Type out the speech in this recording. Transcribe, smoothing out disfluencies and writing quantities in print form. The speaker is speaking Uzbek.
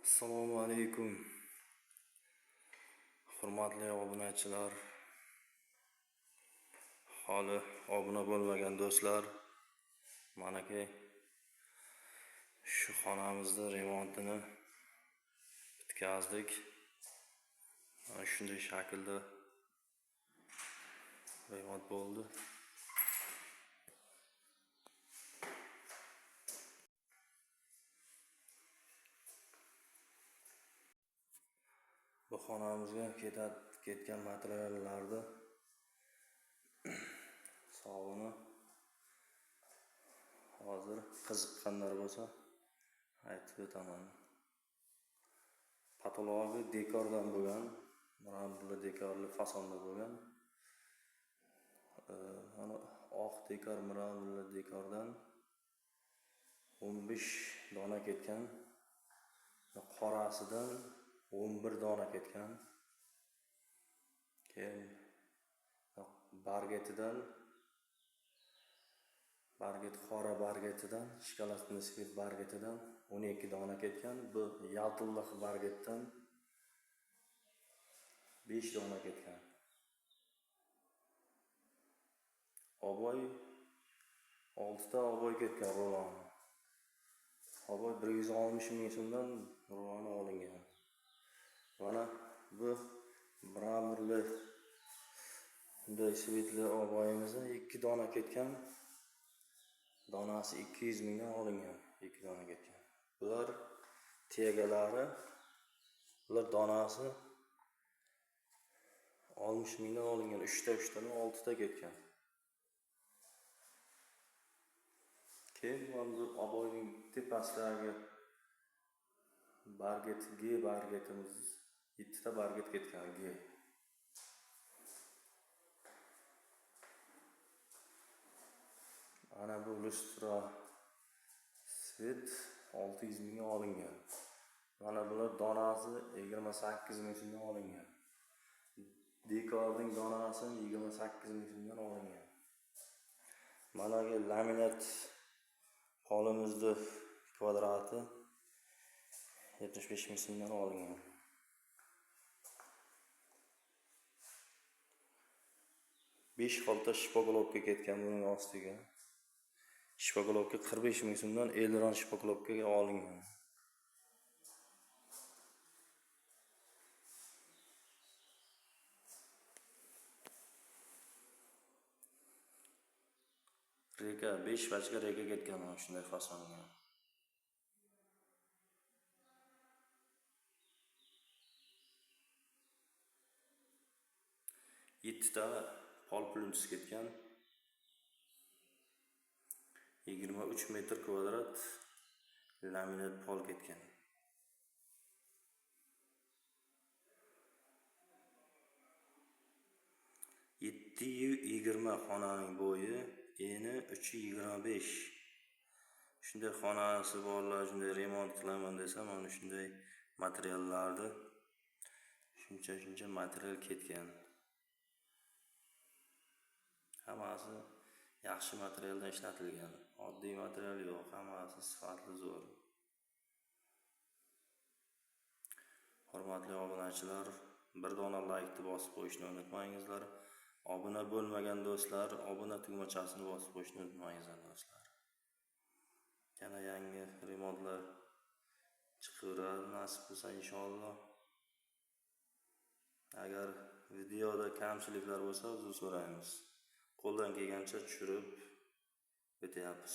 Assalomu alaykum, hurmatli obunachilar, holi obuna bo'lmagan do'stlar. Manaki shu xonamizni remontini bitkazdik. Mana shunday shaklda remont bo'ldi. Bu xonamizga ketgan materiallarni hisobini hozir qiziqqanlar bo'lsa aytib o'taman. Patologi dekordan bo'lgan, mramorli dekorli fasonda bo'lgan. Mana oq dekor, mramorli dekordan 15 dona ketgan. Qorasidan 11 dona ketgan. Keyin bargetidan, barget qora bargetidan, shokoladli svet bargetidan 12 dona ketgan. Bu yaltilliq bargetdan 5 dona ketgan. Oboy 6 ta oboy ketgan rulon. Oboy 160 ming so'mdan ruloni olingan. Mana bu mramorli bunday svetli oboyimizdan 2 dona ketgan. Donasi 200 mingdan olingan, 2 dona ketgan. Bular tegalari, bular donasi 60 mingdan olingan, 3 ta 3 tadan 6 ta ketgan. Keyin mana bu oboyning tepasidagi barget, G bargetimiz 7 ta barget ketgan, G. Ana bu lustra svet 600 mingga olingan. Mana bular donasi 28 ming so'mdan olingan. Dekorning donasi 28 ming so'mdan olingan. Mana bu laminat polimizni kvadrati 75 ming so'mdan olingan. 5 xolta shpoglovka ketgan buning ostiga. Shpoglovka 45 ming so'mdan Elron shpoglovkaga olingan. Reka 5 pachka reka ketgan mana shunday fasonga. Yettita pol plyuntus ketgan. 23 metr kvadrat laminat pol ketgan. 720 xonaning bo'yi, eni 325. Shunday xonasi borlar, shunday remont qilaman desa, mana shunday materiallarni shuncha material ketgan. Hammasi yaxshi materialdan ishlatilgan. Oddiy material yo'q, hammasi sifatli zo'r. Hurmatli obunachilar, bir dona laykni bosib qo'yishni unutmangizlar. Obuna bo'lmagan do'stlar, obuna tugmachasini bosib qo'yishni unutmangizlar do'stlar. Yana yangi remontlar chiqaveradi nasib bo'lsa inshaalloh. Agar videoda kamchiliklar bo'lsa, uzr so'raymiz. Qo'ldan kelgancha tushirib o'tyapmiz.